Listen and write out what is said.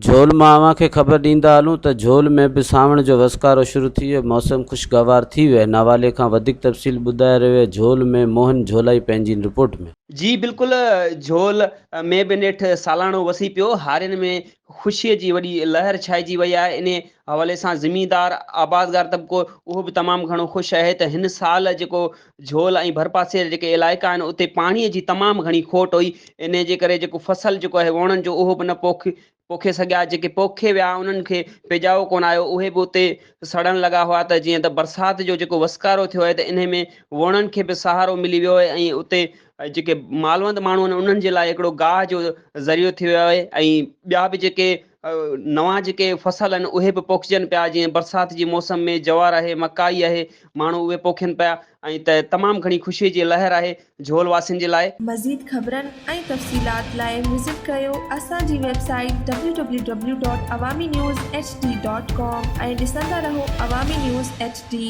جھول مان اوهان کي خبر ڏيندا هلون ته جھول ۾ به سانوڻ جو وسڪارو شروع ٿي ويو، موسم خوشگوار ٿي ويو آهي. ان حوالي کان وڌيڪ تفصيل ٻڌائي رهيو آهي جھول ۾ موهن جھولائي پنهنجي هن رپورٽ ۾. جي بلڪل جھول ۾ به نيٺ سالاڻو وسي پيو، هارين ۾ خوشي جي وڏي لهر ڇائجي وئي آهي، انهي حوالي سان زميندار آبادگار طبقو اهو به تمام گهڻو خوش آهي ته هن سال جيڪو جھول ۽ ڀرپاسي جا جيڪي علائقا آهن اتي پاڻي جي تمام گهڻي کوٽ هئي انهي جي ڪري جيڪو فصل جيڪو آهي ووڻن جو اهو به نه پوک پوکي سگهيا جيڪي پوکي ويا انهن کي پيجائو ڪونه آيو اهي به اتي سڙڻ لڳا هئا ته جيئن ته برسات جو جيڪو وسڪارو ٿيو آهي ته انهي ۾ ووڻن کي به سهارو ملي ويو آهي ۽ اتي جيڪي مالوند ماڻهو آهن انهن جي لاء هڪڙو گاهه جو ذريعو ٿي ويو آهي ۽ ٻيا به جيڪي نوان جيڪي فصل آهن اهي به پوکجن پيا جيئن برسات جي موسم ۾ جوار آهي مڪائي آهي ماڻهو اهي پوکين پيا ۽ ته تمام گهڻي خوشي جي لهر آهي جهول واسين جي لاء. مزيد خبرن ۽ تفصيلات لاء وزٽ ڪريو اسان جي website W W W dot Awami news H D dot com ۽ ڏسندا رهو عوامي نيوز ايڇ ڊي.